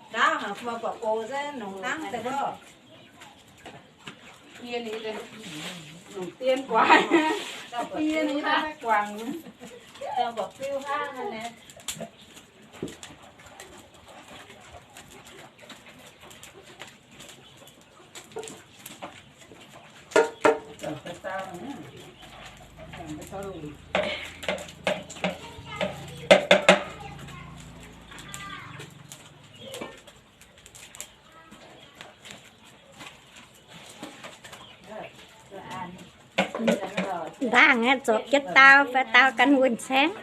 Ndaauv haic, buo gu'gox se nongc hnangv deix gorx. Nongc dien guaax. Dien guaax. Ndaangc aeqv, zorpc jienv daauh, fai daauh gan wuonh caengv.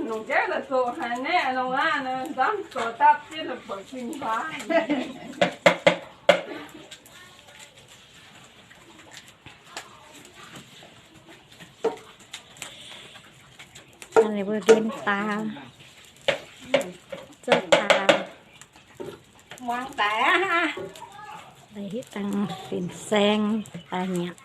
Nongc jaiv la'zoqc haic naeqv, nongc aqv, nzamv zoux dapv jienv la'buatc fing-fangv. Mbuo nqemh daauh, zuov daauh, muangx daaih aqv. Daaih hitv dangh fin-saeng daaih nyanc.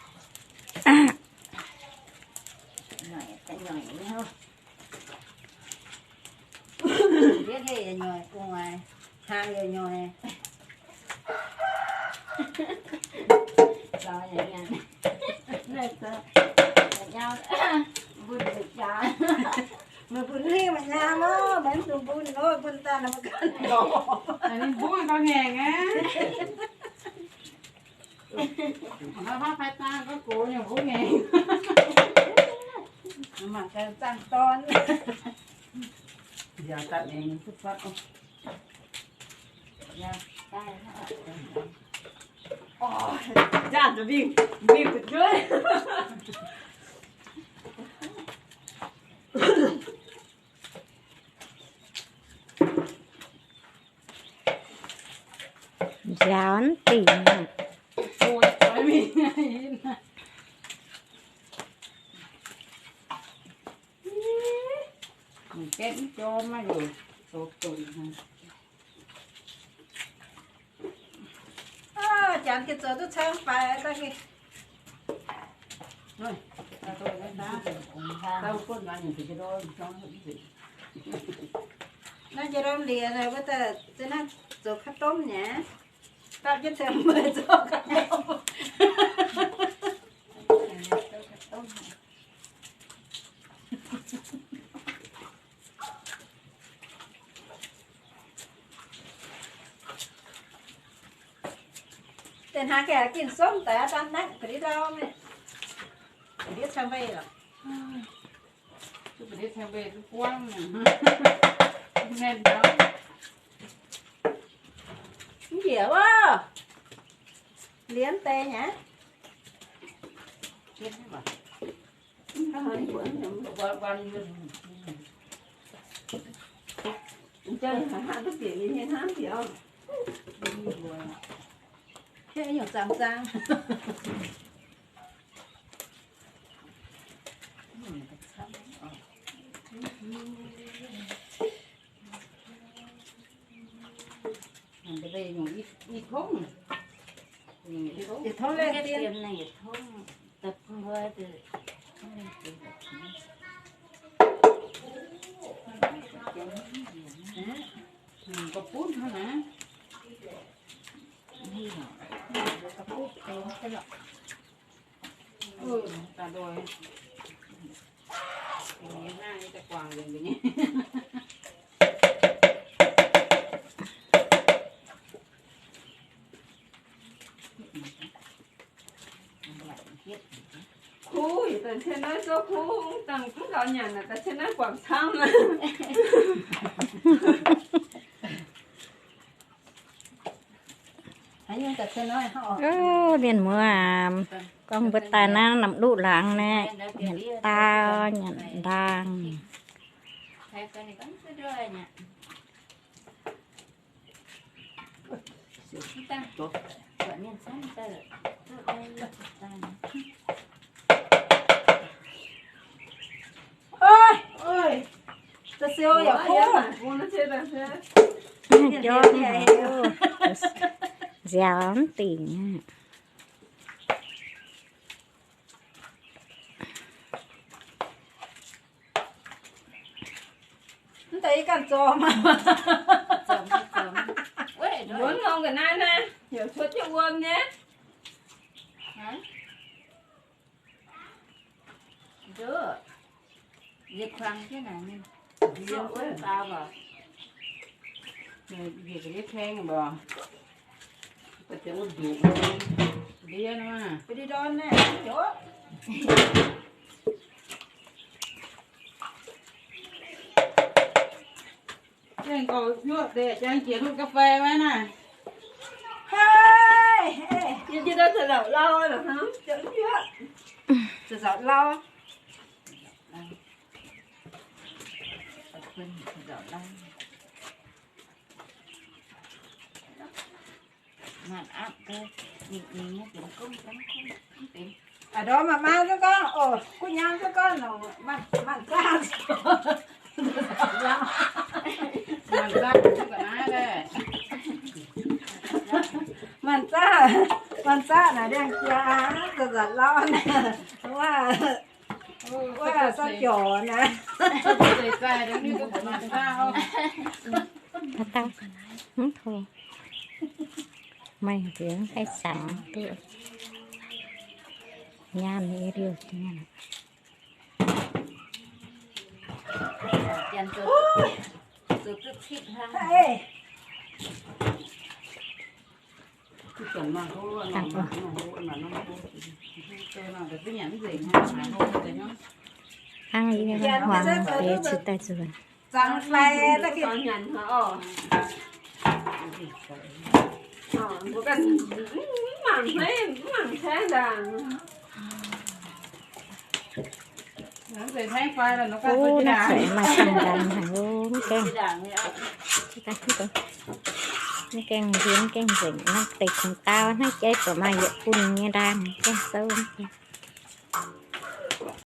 Hnaangx yaac nyoic. Meih bun hingh mangc nyaam oc, meih mv dungx bun oc, bun daaih nor maiv ganh lorz. Ninh mbuo gauh ngaengc aqv. Mangc gaax pai daaih gorngv gox nyei mbuo ngaengc. Mangc gaax zaangh dorn. Nziaauc daaih aengx duqv fatv oc. Jaav zuqc mingh, mingh fu'jueiv. Nziaauc dingc. Mangc gaeqv mv jorm maah, yoc zoux dunc. Janx gengh zoux duqv caangv faix daaih. Naaiv jiex lomh ndiev wuov daaih za'naaiv zoux kaav domv nyei. Dapv jienv cingx meih zoux kaav domv. Deix hnangv ga'naaiv ginh somv daaih daan naaiv ga'ndiev ndau mingh. Ga'ndiev cang mbeih lorqc. Duqv ga'ndiev cang mbeih duqv buangv. Mv njiec wuov. Liemh deix nyei. Yietc tongv laih dien. Ga'bunv hnangv naaiv. Kuv, da'cie naaiv zouv kuv, dangh mv gaux nyanc, da'cie naaiv guangc camv. Mienh muoz, gorngv mbuo daaih naaiv Namc Luv laangz naaiv, nyanc dau nyanc ndaang. Nziaaux mv dingc. Mv deix yie ganh zorc maah. Wuonv norm ga'naaiv naaiv, heuc cuotv jienv wuom nyei. Nduov, yie kuang jienv naaic mingh. Zuoqv wuov faaux mv baac. Yie ga'ndiev tengx mbuo, ndiev nor, ndiev ndorn naaiv, Jeng gorx hnyuoqc deix jang jiex hlo ga'fei maiv naaic. Hei, yie jienv daaih za'lauh lauh, za'lauh lauh. A'ndorm maaih maa duqv gorngv, o, kuv nyaam duqv gorngv nongc, maaih zaah, maaih zaah, maaih zaah naaic ndiangx-jaa, nzanc-lauh, wuov, wuov, sau-jorc naaic. Haaix dauh mv tov, meih nziex haih zangx duqv nyaanh nyei liouh nyaanh. Hnangv yie huaang deix cingx daaih zuqc. Mbuo ganh mv mangc hneiv, mv mangc caengv ndaangc. O, naaiv zuqc maaih cing-ndaangc haic, o, mv gaengh, mv gaengh nzunc, mv gaengh nzengc, naaiv deix kungx dau hnangv jeiv buatc maaih yietc bun nyei ndaangc, gaengh souv.